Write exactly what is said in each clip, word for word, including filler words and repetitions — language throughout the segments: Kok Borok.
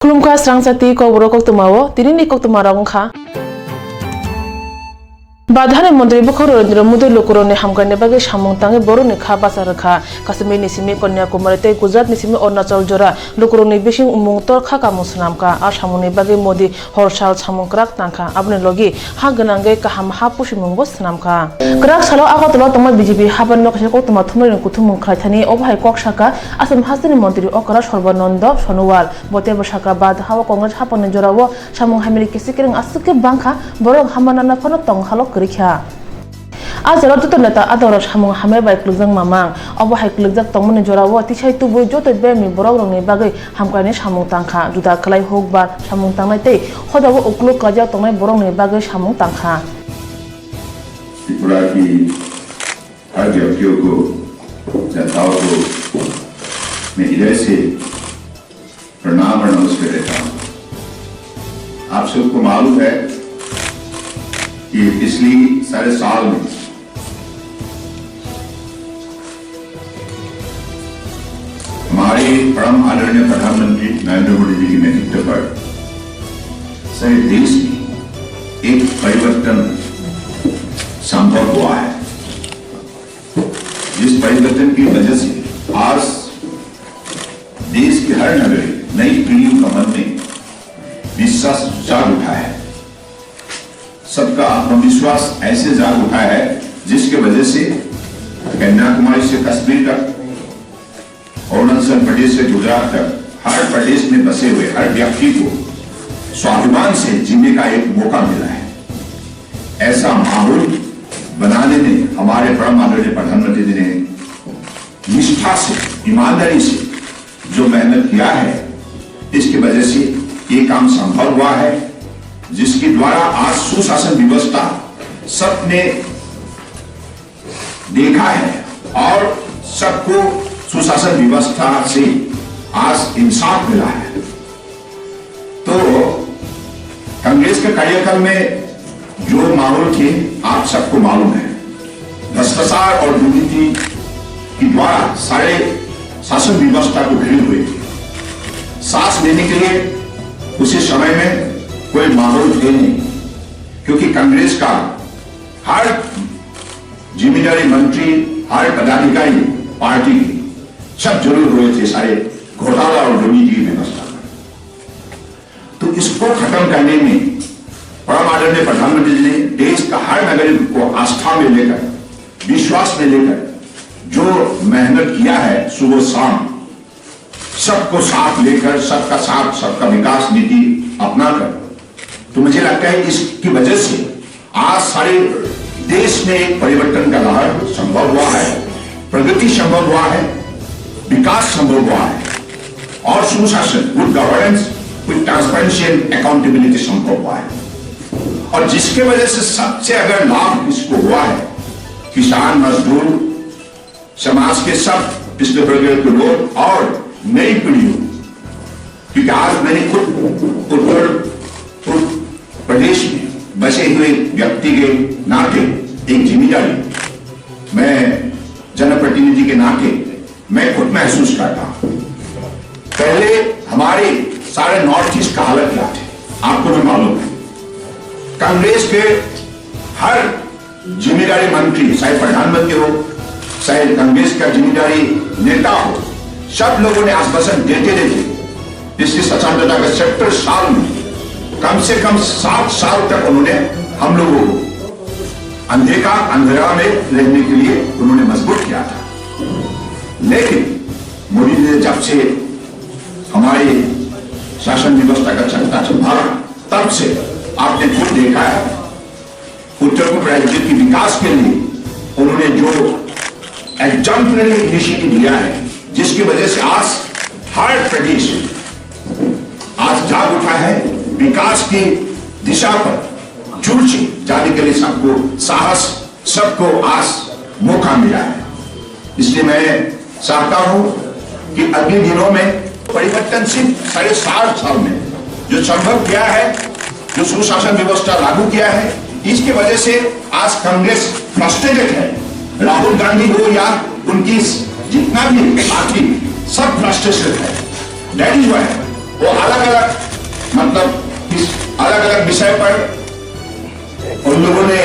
Khulumkha srangchati kokborok koktwmao, tinini koktwmarok wngkha. Badhani montri bukhuk Narendra Modi lukurokni hamkrai bagwi samung tangwi borokni kha bacha rwkha. Kashmirni simi Kanyakumari tei Gujaratni simi Arunachal jora lukurokni bising umung torkha kamung swnamkha. A samungni bagwi Modi hor sal samung kwrak tangkha. Aboni logi ha gwnangwi kaham ha pusimungbo swnamkha. Kwrak salo Agartala tongma B J P habar nok kaisa koktwma thumnairokni kuthumung khlaithani obo hai kok sakha Assam hasteni montri okra Sarbananda Sonowal. Bo teibo sakha, Badha hao Congress haphangni jorao samung hamyani kisi kereng aswk khe bangkha, borok hama nana phano tong halo kwrwikha. A jorao joto neta adongrok samung hamya bai kwlwkjak mamang. Obo hai kwlwkjak tongmani jorao tisai tubui joto bemni borokrokni bagwi hamkraini samung tangkha. Juda khlai huk bar samung tangnai tei hodao ukluk kajak tongnai borokni bagwi samung tangkha. Tripura की हर व्यक्तियों को, जनताओं को मैं हृदय से प्रणाम और नमस्कार देता हूँ। आप सबको मालूम है कि पिछली साढ़े साल में हमारे परम आदरणीय प्रधानमंत्री नरेंद्र मोदी जी के नेतृत्व पर सारे देश में एक परिवर्तन संभव हुआ है, जिस परिवर्तन की वजह से आज देश के हर नागरिक, नई पीढ़ियों का मन में विश्वास जाग उठा है। सबका आत्मविश्वास ऐसे जाग उठा है, जिसके वजह से कन्याकुमारी से कश्मीर तक, अरुणाचल प्रदेश से गुजरात तक, हर प्रदेश में बसे हुए हर व्यक्ति को स्वाभिमान से जीने का एक मौका मिला है। ऐसा माहौल बनाने में हमारे परम आदरणीय प्रधानमंत्री जी ने निष्ठा से, ईमानदारी से जो मेहनत किया है, इसकी वजह से ये काम संभव हुआ है, जिसके द्वारा आज सुशासन व्यवस्था सबने देखा है और सबको सुशासन व्यवस्था से आज इंसाफ मिला है। तो कांग्रेस के कार्यकाल में जो माहौल थे, आप सबको मालूम है। भ्रष्टाचार और दुर्नीति के द्वारा सारे शासन व्यवस्था को घिरे हुए थे। सांस लेने के लिए उसी समय में कोई माहौल थे नहीं, क्योंकि कांग्रेस का हर जिम्मेदारी मंत्री, हर पदाधिकारी पार्टी के सब जुड़े हुए थे सारे घोटाला और दुर्नीति की व्यवस्था में। तो इसको खत्म करने में परम आदरणीय प्रधानमंत्री जी ने देश का हर नागरिक को आस्था में लेकर, विश्वास में लेकर जो मेहनत किया है सुबह शाम, सबको साथ लेकर, सबका साथ, सबका विकास नीति अपनाकर, तो मुझे लगता है इसकी वजह से आज सारे देश में एक परिवर्तन का लहर संभव हुआ है, प्रगति संभव हुआ है, विकास संभव हुआ है और सुशासन, good governance with transparency and accountability संभव हुआ है। और जिसके वजह से सबसे अगर लाभ इसको हुआ है, किसान, मजदूर, समाज के सब पिछड़े वर्ग के लोग और नई पीढ़ी, क्योंकि आज मैंने खुद उत्तर पूर्व प्रदेश में बसे हुए व्यक्ति के नाते एक जिम्मेदारी, मैं जनप्रतिनिधि के नाते मैं खुद महसूस करता हूँ। पहले हमारे सारे नॉर्थ ईस्ट का हालत क्या थे, आपको भी मालूम है। कांग्रेस के हर जिम्मेदारी मंत्री, चाहे प्रधानमंत्री हो, चाहे कांग्रेस का जिम्मेदारी नेता हो, सब लोगों ने आश्वासन देते देते पिछले स्वतंत्रता के सत्तर साल में कम से कम सात साल तक उन्होंने हम लोगों को अंधे का अंधेरा में रहने के लिए उन्होंने मजबूर किया था। लेकिन मोदी जी ने जब से हमारे शासन व्यवस्था का चक्का संभाला, तब से आपने खुद देखा है, उत्तर पूर्व राज्य के विकास के लिए उन्होंने जो एग्जाम्पलरी इनिशिएटिव लिया है, जिसकी वजह से आज हर प्रदेश आज जाग उठा है, विकास की दिशा पर जुड़ से जाने के लिए सबको साहस, सबको आज मौका मिला है। इसलिए मैं चाहता हूं कि अगले दिनों में परिवर्तन सिर्फ साढ़े सात साल में जो संभव किया है, जो सुशासन व्यवस्था लागू किया है, इसकी वजह से आज कांग्रेस फ्रस्ट्रेटेड है। राहुल गांधी हो या उनकी जितना भी साथी, सब फ्रस्ट्रेटेड है। दैट इज व्हाई वो अलग अलग, मतलब, इस अलग अलग विषय पर उन लोगों ने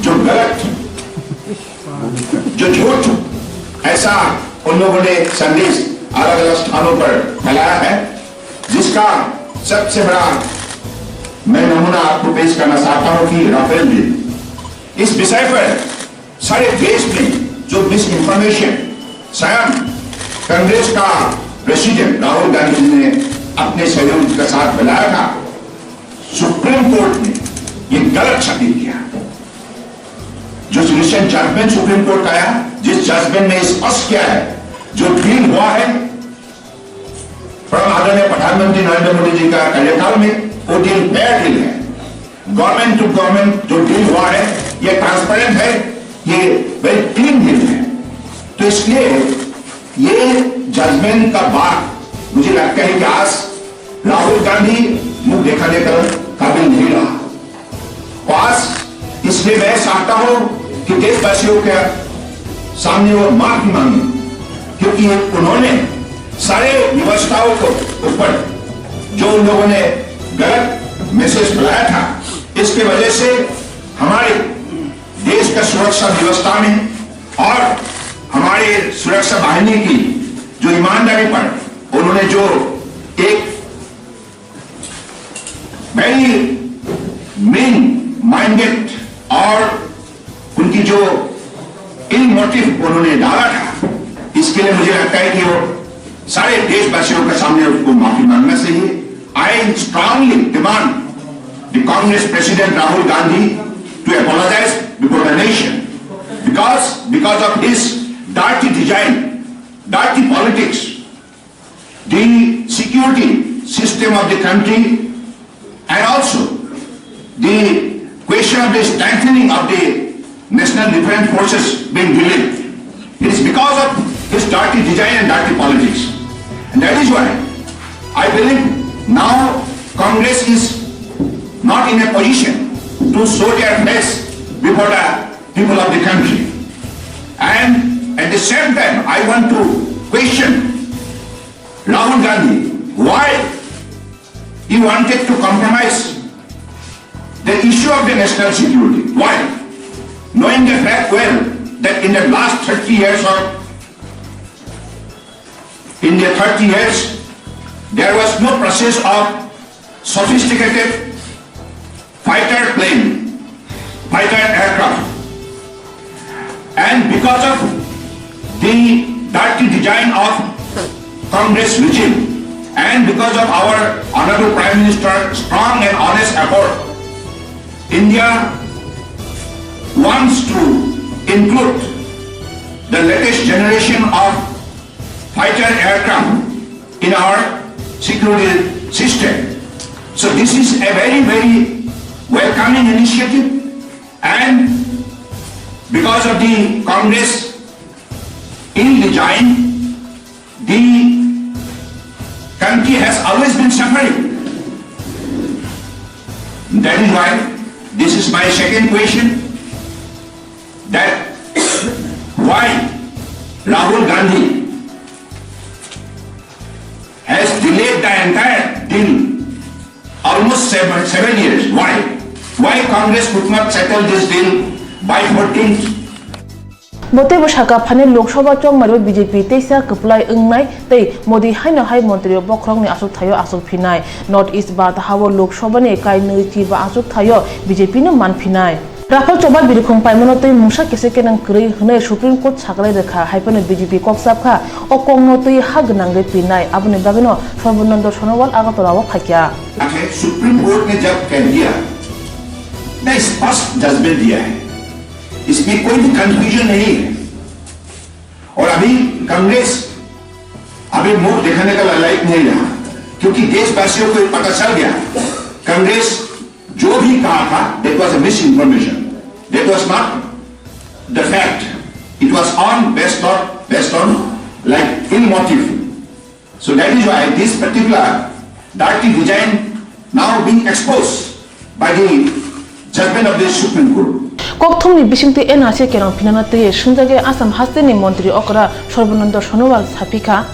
जो गलत, जो झूठ, ऐसा उन लोगों ने संदेश अलग अलग स्थानों पर फैलाया है, जिसका सबसे बड़ा मैं नमूना आपको पेश करना चाहता हूं कि राफेल डील, इस विषय पर सारे देश में जो मिस इंफॉर्मेशन स्वयं कांग्रेस का प्रेसिडेंट राहुल गांधी जी ने अपने सहयोगी के साथ फैलाया था, सुप्रीम कोर्ट ने ये गलत साबित किया। जो रिसेंट जजमेंट सुप्रीम कोर्ट का आया, जिस जजमेंट में स्पष्ट किया है, जो डील हुआ है, परम आदरणीय प्रधानमंत्री नरेंद्र मोदी जी का कार्यकाल में, वो डील फेयर डील है। गवर्नमेंट टू गवर्नमेंट जो डील हुआ है, ये ट्रांसपेरेंट है, ये वेरी क्लीन डील है। तो इसलिए ये जजमेंट का बाद मुझे लगता है कि आज राहुल गांधी मुंह दिखाने का काबिल नहीं रहा। आज इसलिए मैं चाहता हूं कि देशवासियों के सामने वो माफी मांगे, क्योंकि उन्होंने सारे व्यवस्थाओं को ऊपर जो उन लोगों ने गलत मैसेज फैलाया था, इसके वजह से हमारे देश का सुरक्षा व्यवस्था में और हमारे सुरक्षा बाहिनी की जो ईमानदारी पर उन्होंने जो एक वेरी मीन माइंडेड और उनकी जो इल मोटिव उन्होंने डाला था, इसके लिए मुझे लगता है कि वो सारे देशवासियों के सामने उसको माफी मांगना चाहिए। I strongly demand the Congress President Rahul Gandhi to apologize before the nation because, because of his dirty design, dirty politics, the security system of the country, and also the question of the strengthening of the National Defense Forces being delayed. It is because of his dirty design and dirty politics. And that is why I believe now Congress is not in a position to show their face before the people of the country. And at the same time, I want to question Rahul Gandhi, why he wanted to compromise the issue of the national security? Why? Knowing the fact well that in the last thirty years or in the thirty years, there was no process of sophisticated fighter plane, fighter aircraft. And because of the dirty design of Congress regime, and because of our Honorable Prime Minister strong and honest effort, India wants to include the latest generation of fighter aircraft in our security system. So this is a very, very welcoming initiative, and because of the Congress ill design, the country has always been suffering. That is why this is my second question, that why Rahul Gandhi has delayed the entire deal almost seven, seven years. Why? Why Congress could not settle this deal by fourteenth? Bo teibo sakha, phani Lok Sabha chongmani B J P teisa kwplai wngnai tei Modi haino hai montri bokhorokni achuk thaio achuk phinai. North East ba tahao Lok Sabha ni kainwi chiba achuk thaio B J P no man phinai. Rafale choba birikhong paimano tei mungsa kisa kenang kwrwi hwnwi Supreme Court saklai rwkha, hai phano B J P kok chapkha, o kokno twi ha gwnangwi pinai, aboni bagwino Sarbananda Sonowal Agartala o phaikha. आखिर supreme court ने जब कह दिया, इतना स्पष्ट जजमेंट दिया है, इसमें कोई भी कंफ्यूजन नहीं है। और अभी कांग्रेस अभी मुंह दिखाने का लायक नहीं रहा, क्योंकि देशवासियों को पता चल गया, कांग्रेस जो भी कहा था, that was a misinformation, that was not the fact, it was on based on, based on like ill motive. So that is why this particular dirty design now being exposed by the judgment of the Supreme Court. Kokthumni bisingtwi N R C kerang phinana twi swngjagwi Assam hasteni montri okra Sarbananda Sonowal sapikha.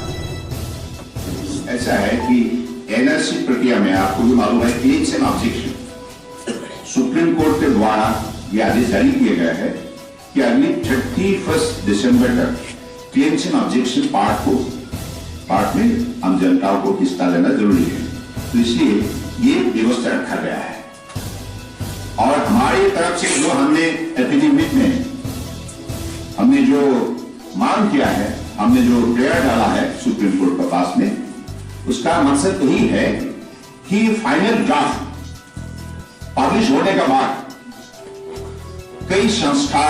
ऐसा है कि एनआरसी प्रक्रिया में आपको भी मालूम है, claims and objection, supreme court के द्वारा ये आदेश जारी किया गया है कि अगली थर्टी फर्स्ट दिसंबर तक क्लेम्स एंड ऑब्जेक्शन पार्ट को, पार्ट में आम जनताओं को हिस्सा लेना जरूरी है। तो इसलिए ये व्यवस्था रखा गया है। और हमारी तरफ से जो हमने एफिडेविट में हमने जो मांग किया है, हमने जो प्रेयर डाला है सुप्रीम कोर्ट के पास में, उसका मकसद यही है कि फाइनल ड्राफ्ट पब्लिश होने के बाद कई संस्था,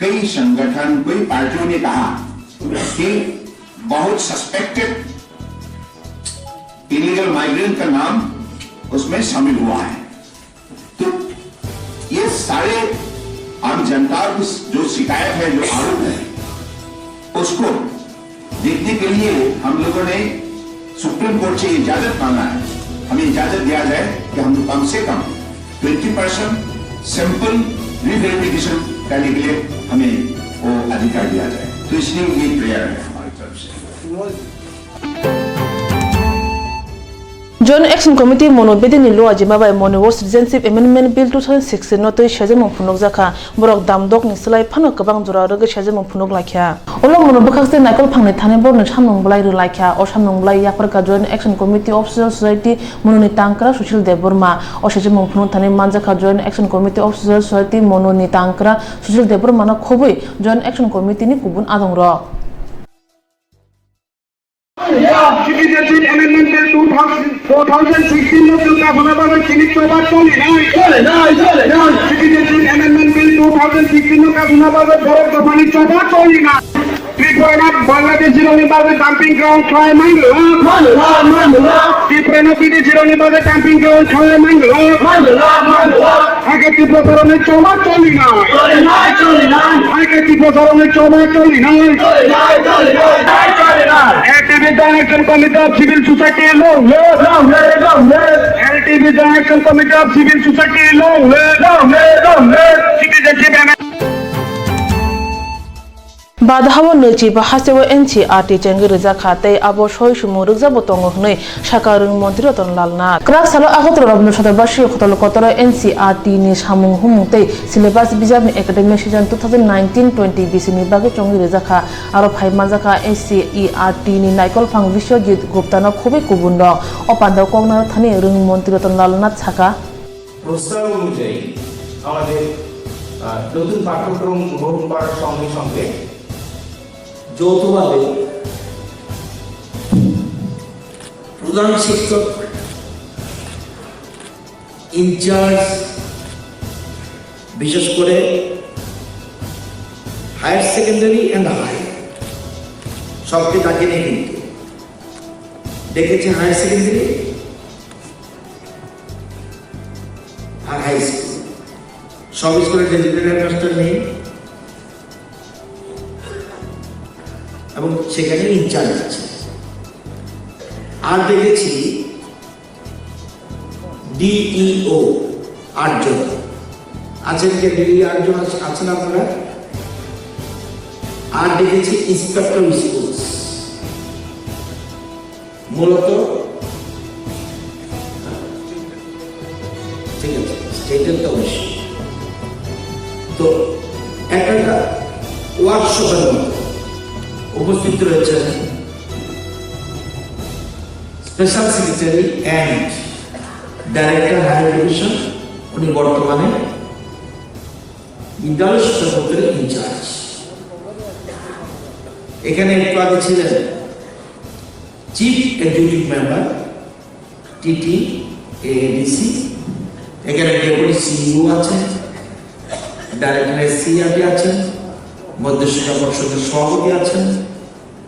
कई संगठन, कई पार्टियों ने कहा कि बहुत सस्पेक्टेड इलीगल माइग्रेंट का नाम उसमें शामिल हुआ है। तो ये सारे आम जनता की जो शिकायत है, जो आरोप है, उसको देखने के लिए हम लोगों ने सुप्रीम कोर्ट से इजाजत मांगा है, हमें इजाजत दिया जाए कि हम कम से कम ट्वेंटी परसेंट सैंपल रीवेरिफिकेशन करने के लिए हमें वो अधिकार दिया जाए। तो इसलिए ये प्रेयर है हमारी तरफ से। Joint Action Committee mono bedini luajima bai moni o Citizenship Amendment Bill two thousand sixteen no twi sejamung phunukjakha. Borok damdokni slai phano kwbang jora rwgwi sejamung phunuk laikha. Ulo mono bwkhak se naikol phangni thani borokni samung bwlai rw laikha. O samung bwlai yapharkha Joint Action Committee of Social Society mononi tangkra Sushil Debbarma. O sejamung phunuk thani manjakha Joint Action Committee of Social Society mononi tangkra Sushil Debbarmano khobwi Joint Action Committee ni kubun adongrok. Citizenship Amendment Bill two thousand, two thousand sixteen no chwng kasuna bagwi chini choba choli nai. Choli nai, choli nai. Citizenship Amendment Bill two thousand sixteen no kasuna bagwi borok dophani choba choli nai. Tripura Bangladeshi rokni bagwi dumping ground khlai manglak. Manglak, manglak. Tripura no Bidesi rokni bagwi dumping ground khlai manglak. Manglak, manglak. Haikhe Tiprasarokni choba choli nai. Choli nai, choli nai. Haikhe Tiprasarokni choba choli nai. Choli nai, choli nai. Choli nai, choli nai. L T B Joint Action Committee of Civil Society, long live. Long live, long live. L T B Joint Action Committee of Civil Society, long live. Long live, long live. Citizenship Amendment. Badhao nwichiba hasteo N C R T chengwi rwjakha tei abo soi sumung rwkjabo tongo hwnwi sakha rwng montri Ratan Lal Nath. Kwrak salo Agartala Rabindra Satar Bashi Hotel kotoro N C R T ni samung humung tei syllabus bijapni academic session two thousand nineteen twenty bisini bagwi chongwi rwjakha. Aro phai manjakha N C E R T ni naikolphang Biswajit Guptano khobwi kubunrok. O pandao koknaro thani rwng montri Ratan Lal Nath sakha. প্রস্তাব অনুযায়ী আমাদের, আহ, নতুন পাঠ্যক্রম গ্রহণ করার সঙ্গে সঙ্গে যৌথভাবে প্রধান শিক্ষক, ইনচার্জ, বিশেষ করে হায়ার সেকেন্ডারি অ্যান্ড হাই সবকে ডাকে নিয়ে কিন্তু ডেকেছে হায়ার সেকেন্ডারি আর হাই স্কুল। সব স্কুলের ডেজিগনেটেড হেডমাস্টার নেই এবং সেখানে ইনচার্জ আছে। আর দেখেছি ডিইও আটজন আছেন, কে ডিইও আটজন আছে-, আছেন আপনারা? আর দেখেছি ইন্সপেক্টর স্কুলস। মূলত, ঠিক আছে, স্টেটের তো অবশ্যই। তো একটা, একটা ওয়ার্কশপের মতো উপস্থিত রয়েছেন special secretary and director higher education, উনি বর্তমানে বিদ্যালয় শিক্ষা দপ্তরের ইনচার্জ। এখানে একটু আগে ছিলেন চিফ এক্সিকিউটিভ মেম্বার, টিটি, এএডিসি, এখানে ডেপুটি সিইও আছেন, ডাইরেক্টর এসসিইআরটি আছেন, মধ্যশিক্ষা পর্ষদের সভাপতি আছেন,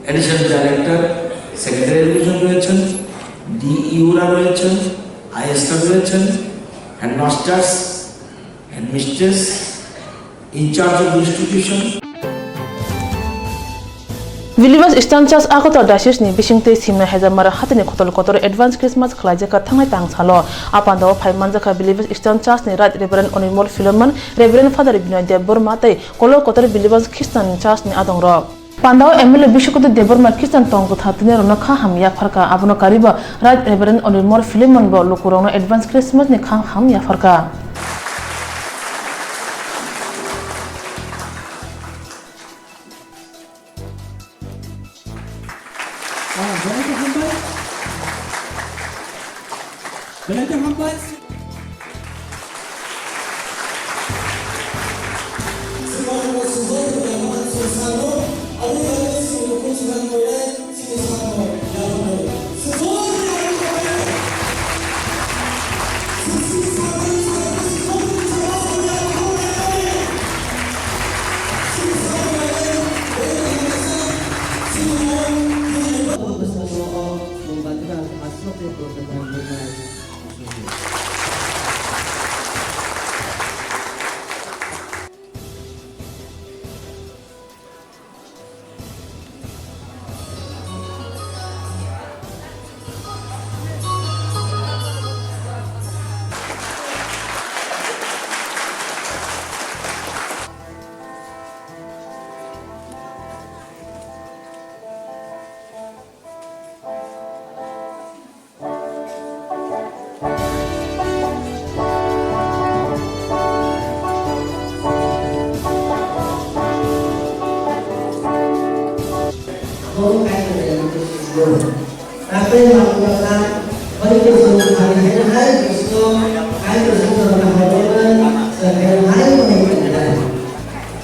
অ্যাডিশনাল ডাইরেক্টর, সেক্রেটারি এডুকেশন রয়েছেন, ডিইউরা রয়েছেন, আইএসরা রয়েছেন, headmasters, headmistress, in charge of institution. Bilibas Eastern Church Agartala Diocese ni bisingtwi Simna Hejamara hatini khotol kotor advance Christmas khlaijak kha thangnai tang salo. A pandao phai manjak kha Bilibas Eastern Church ni Right Reverend Onimol Philemon, Reverend Father Binoy Debbarma tei kolok kotor Bilibas Christian Church ni adongrok. Pandao M L A Biswakuti Debbarma Christian tong kwthar tini rokno kha ham yapharkha. Abono kariba Right Reverend Onilmor Philemon bo lukurokno advance Christmas ni kha ham yapharkha.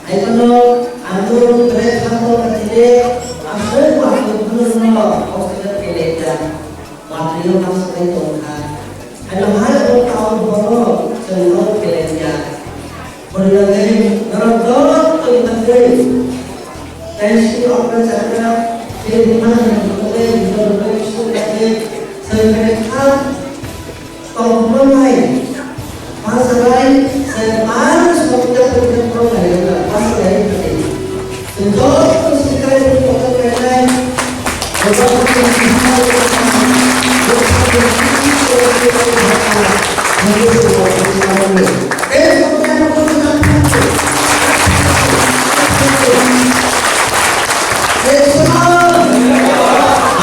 Haikano ang norok belai kha tongkha tini, ang soi bo ang norokno oxygen khe lekha, battery-o ma swkang tongkha. Ano hai bo taon bono chwng norok khe lekha. Boni bagwi norok joto ni bagwi thanks to April Chakra, tei Himanta Mukhopadhyay, Vijay Rupani, Vishnu Rupani, Sai Kare Khan, Tongmani, Masalai, Sai Manus Mokta Putri Prong Lairana, Masalai Putri. Sejak Sikai Putri Kota Kaitai,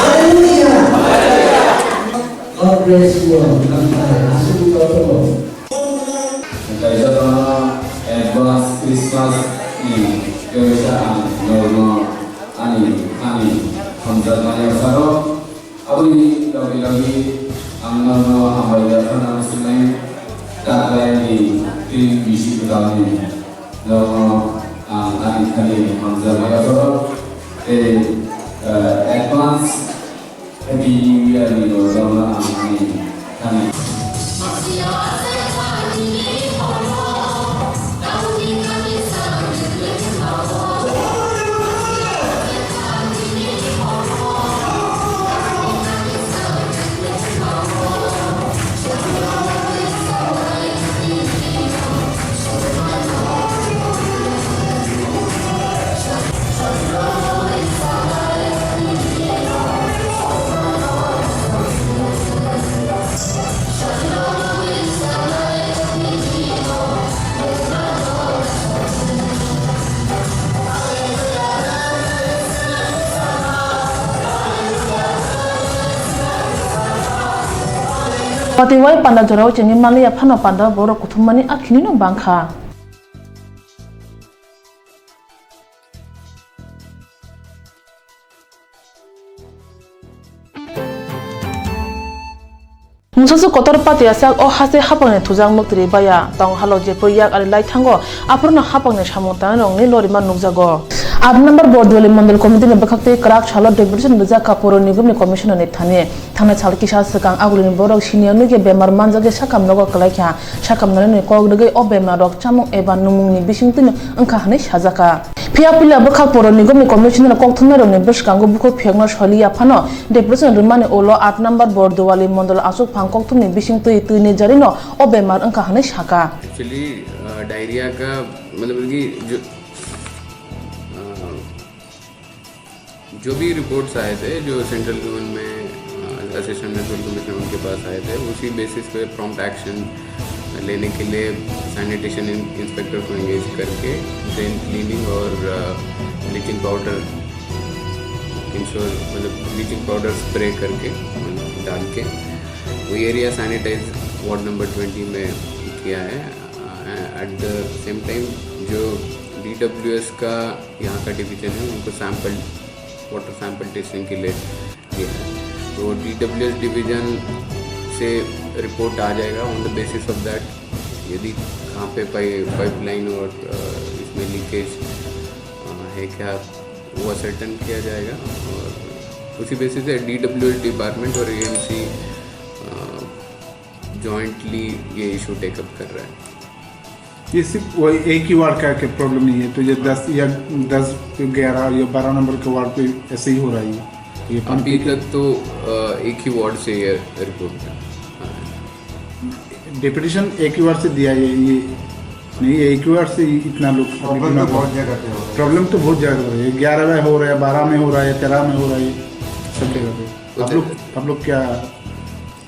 Hallelujah. God bless you all. Nampai aswk jotono. Kaisa advance Christmas ni kaisa ang norno ani ani hamjakmani pharo. Aboni logi logi ang norno hambai yaphana musulai taklai ni twi bisi kwtalni norno ang ani khani hamjakmani pharo. Tei, eh, advance Happy New Year ni rwchapna ang ani thani. Patiwai panda jorao chengwi manliya phano panda borok kuthumani a khinino bangkha. Mungsa su kotor pati asak o hase hapangni thujak muktri baya tong halok jepho yak ari lai thango aphurno hapangni samung tangnai rokni lorima nukjago. Aat number Bordwali Mondol Committee ni bwkhaktwi kwrak salo deputation rijak kha Puro Nigom ni Commissioner ni thani. Thangnai sal kisa swkang agulini borok siniya nugya bemar manjakya sakam nogo kwlaikha. Sakam narwknani kok rwgwi o bemar rok chamung eba numungni bisingtwino wngkha hwnwi sajakha. Phiya puila bwkha Puro Nigomni Commissioner kokthumnairokni bwskango bukhuk phiyokno soli yaphano deputation rwmani ulo aat number Bordwali Mondol Achukphang kokthumni bisingtwi twini jarino o bemar wngkha hwnwi sakha. Actually, uh, diarrhea का मतलब कि जो, uh, जो भी रिपोर्ट्स आए थे, जो central government में, अ, असिस्टेंट सेंट्रल कमिश्नर उनके पास आए थे, उसी बेसिस पे प्रॉम्प्ट एक्शन लेने के लिए सैनिटेशन इन-, इंस्पेक्टर को एंगेज करके ड्रेन क्लीनिंग और, अ, ब्लीचिंग पाउडर इंश्योर, मतलब ब्लीचिंग पाउडर स्प्रे करके, डाल के वो area sanitize ward number twenty में किया है। एट द सेम टाइम जो डीडब्ल्यूएस का यहाँ का डिवीजन है, उनको सैंपल, वाटर सैंपल टेस्टिंग के लिए दिया है। तो डीडब्ल्यूएस डिवीजन से रिपोर्ट आ जाएगा। On the basis of that, यदि कहाँ पे पाइप पाइपलाइन और अ, इसमें लीकेज है क्या, वो असर्टेन किया जाएगा। और उसी बेसिस से डीडब्ल्यूएस डिपार्टमेंट और एएमसी जॉइंटली ये इशू टेकअप कर रहा है। ये सिर्फ वही एक ही वार्ड का, का प्रॉब्लम नहीं है, तो ये दस या दस, ग्यारह या बारह नंबर के वार्ड पे ऐसे ही हो रहा है ये पानी अभी पी के? तक तो अ, एक ही वार्ड से ये रिपोर्ट है। हाँ। डेपुटेशन एक ही वार्ड से दिया है ये? नहीं, एक ही वार्ड से इतना लोग अभी प्रॉब्लम तो बीमार बहुत जगह पे हो रहा है। प्रॉब्लम तो बहुत जगह हो रही है, ग्यारह में हो रहा है, बारह में हो रहा है, तेरह में हो रहा है, सब जगह पे। आप लोग, आप लोग क्या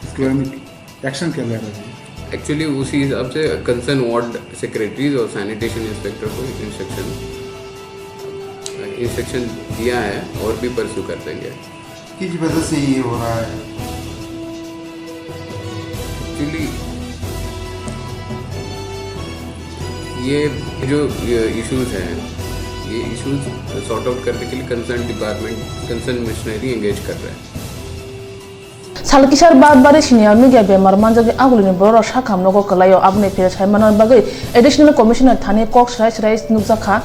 इसके बारे में एक्शन क्या ले रहे हैं? एक्चुअली उसी हिसाब से कंसर्न वार्ड सेक्रेटरीज और सैनिटेशन इंस्पेक्टर को इंस्ट्रक्शन इंस्ट्रक्शन दिया है और भी परस्यू कर देंगे। किस वजह से ये हो रहा है? एक्चुअली ये जो इश्यूज हैं, ये इश्यूज सॉर्ट आउट करने के लिए concern department, concern missionary engage कर रहे हैं। Salkisar Batbari siniya nukya bemar manjagwi agulini bororok sakham nogo kwlaio, aboni phiyok saimana bagwi additional commissioner thani kok swrai swrai nukjakha.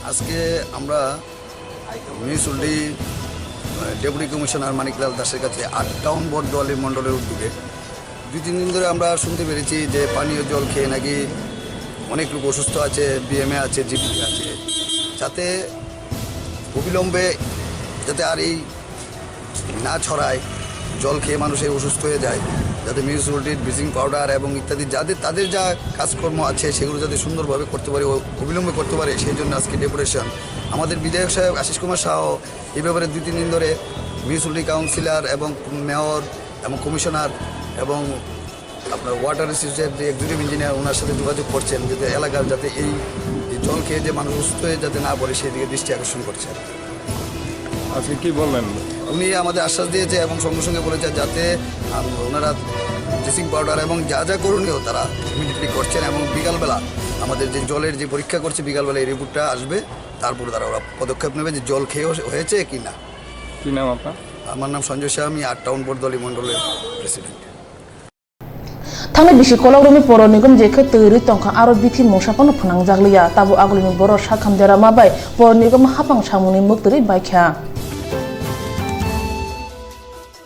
আজকে আমরা মিউনিসিপ্যালিটি ডেপুটি কমিশনার মানিকলাল দাসের কাছে আট টাউন বটদোয়ালি মণ্ডলের উদ্যোগে দুই তিন দিন ধরে আমরা শুনতে পেরেছি যে পানীয় জল খেয়ে নাকি অনেক লোক অসুস্থ আছে, বিএমএ আছে, জিপিপি আছে, যাতে অবিলম্বে যাতে আর এই না ছড়ায়, জল খেয়ে মানুষ এই অসুস্থ হয়ে যায়, যাতে মিউনিসিপ্যালিটির ব্লিচিং পাউডার এবং ইত্যাদি যাদের, তাদের যা কাজকর্ম আছে সেগুলো যাতে সুন্দরভাবে করতে পারে, অ-, অবিলম্বে করতে পারে, সেই জন্য আজকে ডেপুটেশন। আমাদের বিধায়ক সাহেব আশিস কুমার সাহ এই ব্যাপারে দুই তিন দিন ধরে মিউনিসিপ্যালিটি কাউন্সিলর এবং মেয়র এবং কমিশনার এবং আপনার ওয়াটার রিসোর্সের যে এক্সিকিউটিভ ইঞ্জিনিয়ার, ওনার সাথে যোগাযোগ করছেন, যাতে এলাকার যাতে এই, এই জল খেয়ে যে মানুষ অসুস্থ হয়ে যাতে না পড়ে, সেই দিকে দৃষ্টি আকর্ষণ করছেন। আজকে কি বললেন? উনি আমাদের আশ্বাস দিয়েছে এবং সঙ্গে সঙ্গে বলেছে যাতে, আম, ওনারা ব্লিচিং পাউডার এবং যা যা করণীয় তারা ইমিডিয়েটলি করছেন এবং বিকালবেলা আমাদের যে জলের যে পরীক্ষা করছে, বিকালবেলা এই রিপোর্টটা আসবে, তারপরে তারা ওরা পদক্ষেপ নেবে যে জল খেয়ে হয়েছে কি না। কি নাম আপনার? আমার নাম সঞ্জয় শাহ, আমি আট টাউন বটদোয়ালি মণ্ডলের president. Thangni bisi kolok romwi poro nigom je khe twi rwi tongkha, aro bithi mungsa phano phwnangjak liya. Tabuk agulini borok sakham derama bai poro nigom hapang samungni mwktwi rwi baikha.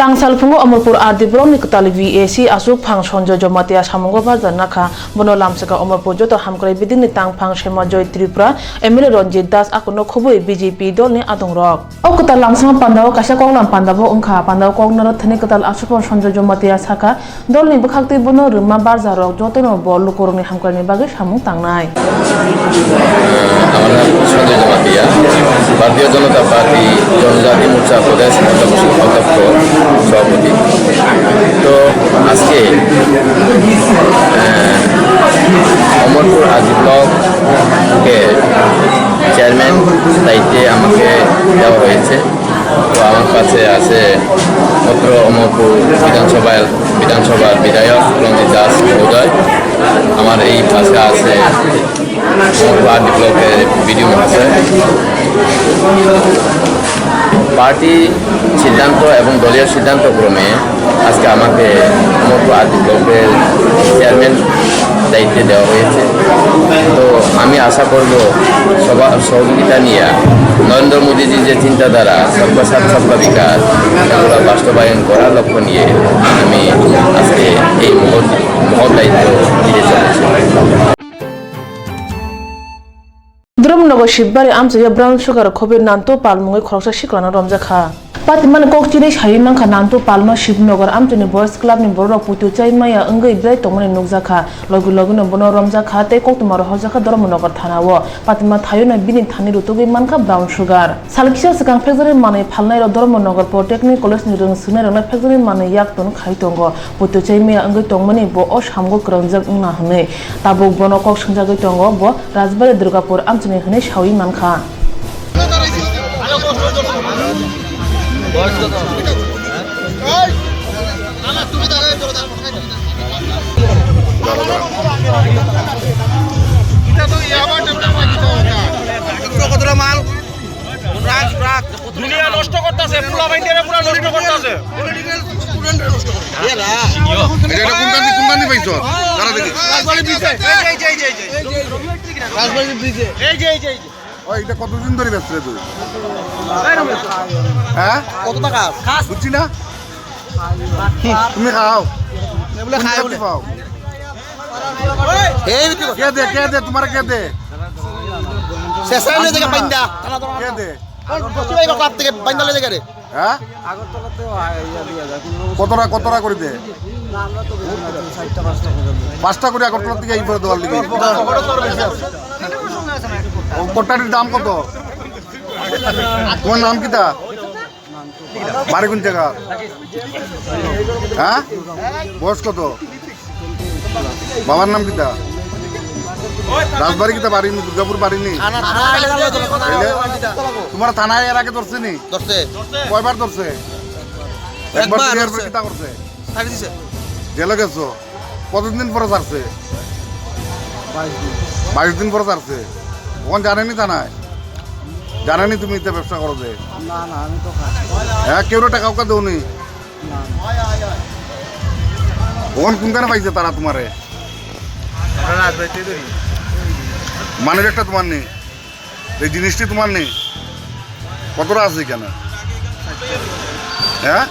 Tang salphungo Omorpur R D block ni kwtal V A C achuk phang Sanjoy Jomatia samungo barja nakha. Bono lamsaka Omorpur joto hamkrai bidingni tang phang Sema Joy Tripura, M L A Ranjit Das akono khubui B J P dolni adongrok. O kwtal lamsama pandao kaisa koklam pandabo wngkha. Pandao koknaro thani kwtal achuk phang Sanjoy Jomatia sakha, dolni bwkhaktwi bono rwma barjarok jotono bo lukurokni hamkraini bagwi samung tangnai. আমার নাম সঞ্জয় জমাতিয়া, ভারতীয় জনতা পার্টি জনজাতি মোর্চা প্রদেশ অধ্যক্ষ, অধ্যক্ষ সভাপতি। তো আজকে, আহ, অমরপুর আরজি ব্লকে চেয়ারম্যান দায়িত্বে আমাকে দেওয়া হয়েছে। তো আমার পাশে আছে অত্র অমরপুর বিধানসভার, বিধানসভার বিধায়ক রঞ্জিত দাস মহোদয়। আমার এই পাশে আছে অমরপুর আরডি ব্লকের বিডিও মহাশয়। পার্টি সিদ্ধান্ত এবং দলীয় সিদ্ধান্ত ক্রমে আজকে আমাকে অমরপুর আরডি ব্লকের চেয়ারম্যান দায়িত্বে দেওয়া হয়েছে। তো আমি আশা করব সবার সহযোগিতা নিয়ে নরেন্দ্র মোদীজির যে চিন্তাধারা সবকা সাথ সবকা বিকাশ, এগুলো বাস্তবায়ন করার লক্ষ্য নিয়ে আমি আজকে এই মহৎ, মহৎ দায়িত্ব নিতে চলেছি। Dhormonagar Shibari amchaio brown sugar khobwi Nantu Pal mungwi khoroksa siklano romjakha. Patimani kok chini sawi mankha Nantu Palno Shibnagar amchaini Boys Clubni bororok puitu chai maya wngwi belai tongmani nukjakha. Logi logino bono romjakha tei koktwma rohorjakha Dhormonagar thanao. Patima thaiono bini thani rutugwi mankha brown sugar. Sal kisa swkang factory manwi phalnairok Dhormonagar Polytechnic College ni rwng swngnairokno factory manwi yak ton khai tongo. Puitu chai maya wngwi tongmani bo o samgo kwrwngjak wngna hwnwi. Tabuk bono kok swngjagwi tongo, bo Rajbari Durgapur amchaini hwnwi sawi mankha. দুনিয়া নষ্ট করতেছে, পুরা বাইন্ডারে পুরা নষ্ট করতেছে। এটা, এটা কোন কান্দি, কোন কান্দি পাইছো? দাঁড়া দেখি। এই যে, এই যে, এই যে, এই যে। রাজবাড়ির ব্রিজে। এই যে, এই যে, এই যে। ওই, এটা কতদিন ধরে বেচলে তুই? হ্যাঁ? কত টাকা? বুঝছি না? তুমি খাও। এগুলো তুমি খায় একটু বলে। খাও। এই বিক্রি করে। কে দে, কে দে, তোমার কে দে? শেষে হলে দেখে পাইন্দা। কে দে? প্রতি ভাই ক্লাব থেকে পাইন্দা লেগে রে। হ্যাঁ? আগরতলাতে হয়, ইয়া দিয়া যায়, কোনো কতটা, কতটা করে দে? না, আমরা তো বেশি না, তিন চারটা, পাঁচটা করে দেবো। পাঁচটা করে আগরতলা থেকে এই করে দেওয়ার লিগে। ও কটারির দাম কত? তোমার নাম কিতা? বাড়ি কোন জায়গা? হ্যাঁ? বয়স কত? বাবার নাম কিতা? রাজবাড়ি কিতা বাড়ি নি? দুর্গাপুর বাড়ি নি? থানা, থানা, থানা, থানা, থানা, থানা, তাইলে? থানা, থানা। তোমার থানায় এর আগে ধরছে নি? ধরছে। কয়বার ধরছে? একবার একবার দুইবার ধরছে। কিতা করছে? ছাড়ি দিছে। জেলে গেছো? কতদিন পরে ছাড়ছে? বাইশ দিন। বাইশ দিন পরে ছাড়ছে। ওখানে জানেনি থানায়? জানেনি তুমি ইতে ব্যবসা করো যে? না, না, আমি তো খাই। হ্যাঁ, কেউ টাকা উকা দেওনি? না, না। ওখানে কোনখানে পাইছে তারা তোমারে? আমরা রাজবাড়িতে ধরি। মানে একটা তোমার নেই? এই জিনিসটি তোমার নেই? কতটা আছে এখানে? হ্যাঁ?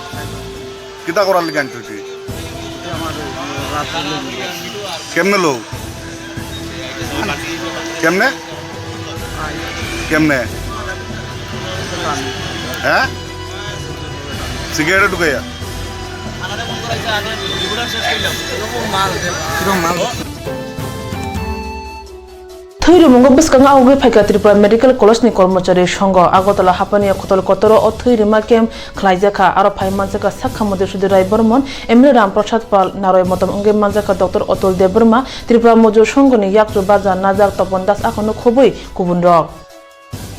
কিতা করার লিগে আনছো তুই? কেমনে লো? কেমনে? কেমনে? হ্যাঁ? সিগারেট ঢুকাইয়া? Thwi rwmwngo bwskango awgwi phaikha Tripura Medical College ni kormochari songho. Agartala haphani khotol kotoro o thwi rwma camp khlaijakha. Aro phai manjakha sakha mantri Sudhir Rai Bormon, M L A Ram Prasad Pal, naroi motom wngwi manjakha Doctor Atul Debbarma, Tripura Mojor Songho ni yakchu baja najak Topon Das akhano khobwi kubunrok.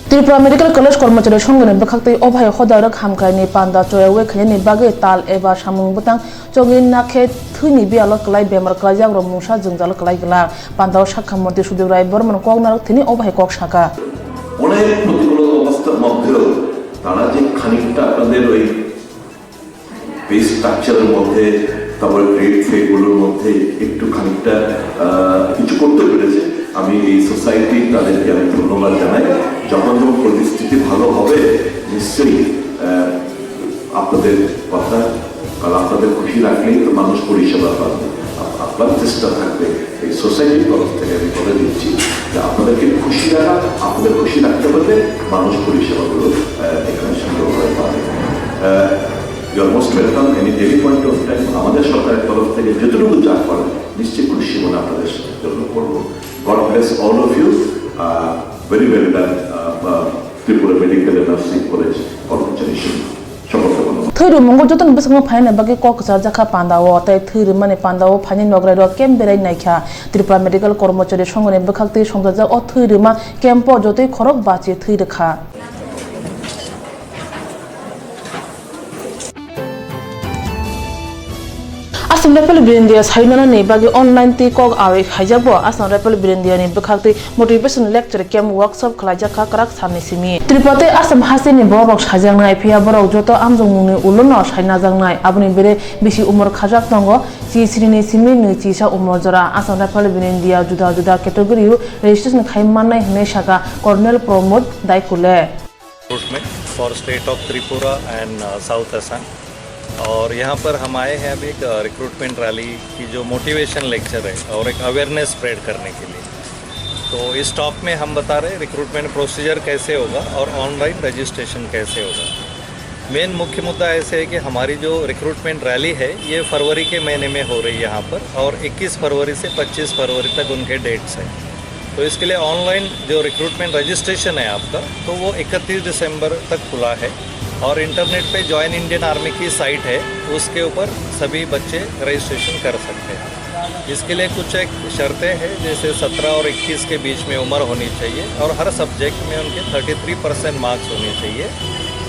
Tripura Medical College kormochari songho ni bwkhaktwi o bahai hoda rwk hamkrai ni panda choyawi khainani bagwi tal eba samung bwtang chogwi nakhe thwini biyalo kwlai bemar kwlaijak rok mungsa jwngjal kwlai glak. Panda o sakha mantri Sudhir Rai Bormon kok narwk thini o bahai kok saka. অনেক প্রতিকূল অবস্থার মধ্যেও তারা যে খানিকটা আপনাদের ওই পে স্ট্রাকচারের মধ্যে, তারপরে গ্রেড পেগুলোর মধ্যে একটু খানিকটা, আহ, কিছু করতে পেরেছে। আমি এই সোসাইটি, তাদেরকে আমি ধন্যবাদ জানাই। যখন যখন পরিস্থিতি ভালো হবে, নিশ্চয়ই, আহ, আপনাদের কথা, কারণ আপনাদের খুশি রাখলেই তো মানুষ পরিষেবা পাবে। আপ-, আপনার চেষ্টা থাকবে, এই সোসাইটির তরফ থেকে আমি বলে দিচ্ছি যে আপনাদেরকে খুশি রাখা, আপনাদের খুশি রাখতে পারলে মানুষ পরিষেবাগুলো, আহ, এখানে সুন্দরভাবে পাবে। আহ, You are most welcome any, any point of time। আমাদের সরকারের তরফ থেকে যেটুকু যা করার, নিশ্চয়ই খুশি মনে আপনাদের জন্য করবো। God bless all of you। Ah, very well done, ah, ah, Tripura Medical and Nursing College কর্মচারী সঙ্ঘ। সকলকে ধন্যবাদ। Thwi rwmwngo jotoni bwskango phainani bagwi kok kwcharjakha panda o, tei thwi rwmani panda o phainai nograi rok camp berai naikha. Tripura Medical Kormochari Songho ni bwkhaktwi songchajak o thwi rwma camp o jotoi khorok bachi thwi rwkha. Assam Rifle Biri India sayunanani bagwi online twi kok awi khaijak bo. Assam Rifle Biri India ni bwkhaktwi motivation lecture camp workshop khwlaijak kha kwrak salni simi. Tripura tei Assam hasteni borok sajaknai, phiya borok joto amjokmungni ulono sainajaknai. Aboni bere bisi umor khajak tongo, chi srini simi nwi chisa umor jora. Assam Rifle Biri India juda juda category o registration khai mannai hwnwi saka Colonel Pramod Daikule. Recruitment for state of Tripura and south Assam. और यहाँ पर हम आए हैं अभी एक recruitment rally की जो मोटिवेशन लेक्चर है और एक अवेयरनेस स्प्रेड करने के लिए। तो इस टॉक में हम बता रहे हैं रिक्रूटमेंट प्रोसीजर कैसे होगा और ऑनलाइन रजिस्ट्रेशन कैसे होगा। मेन मुख्य मुद्दा ऐसे है कि हमारी जो रिक्रूटमेंट रैली है, ये फरवरी के महीने में हो रही है यहाँ पर, और इक्कीस फरवरी से पच्चीस फरवरी तक उनके डेट्स हैं। तो इसके लिए ऑनलाइन जो रिक्रूटमेंट रजिस्ट्रेशन है आपका, तो वो इकतीस दिसंबर तक खुला है, और इंटरनेट पे जॉइन इंडियन आर्मी की साइट है, उसके ऊपर सभी बच्चे रजिस्ट्रेशन कर सकते हैं। इसके लिए कुछ एक शर्तें हैं, जैसे सत्रह और इक्कीस के बीच में उम्र होनी चाहिए और हर सब्जेक्ट में उनके थर्टी थ्री परसेंट मार्क्स होने चाहिए।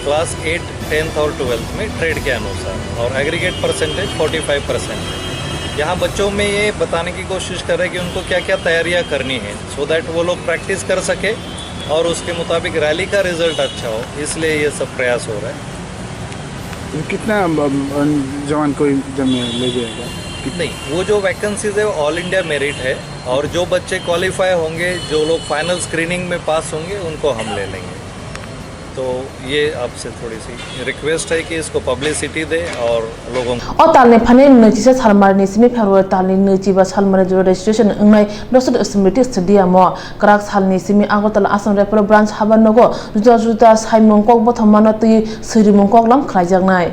क्लास एट, टेंथ और ट्वेल्थ में ट्रेड के अनुसार, और aggregate percentage forty five percent है। यहाँ बच्चों में ये बताने की कोशिश कर रहे हैं कि उनको क्या क्या तैयारियाँ करनी है, सो दैट वो लोग प्रैक्टिस कर सके और उसके मुताबिक रैली का रिजल्ट अच्छा हो, इसलिए ये सब प्रयास हो रहा है। कितना जवान को इधर में ले जाएगा? नहीं, वो जो वैकेंसीज है, ऑल इंडिया मेरिट है, और जो बच्चे क्वालिफाई होंगे, जो लोग फाइनल स्क्रीनिंग में पास होंगे, उनको हम ले लेंगे। तो ये आपसे थोड़ी सी रिक्वेस्ट है कि इसको पब्लिसिटी दे और लोगों को O talni phani nwichisa salmarni simi February talni nwichiba salmari jora registration wngnai Dosot Smriti Stadium o kwrak salni simi Agartala Assam Rifle Branch haba nogo juda juda saimung kok bothomano twi swirimung koklam khlaijaknai.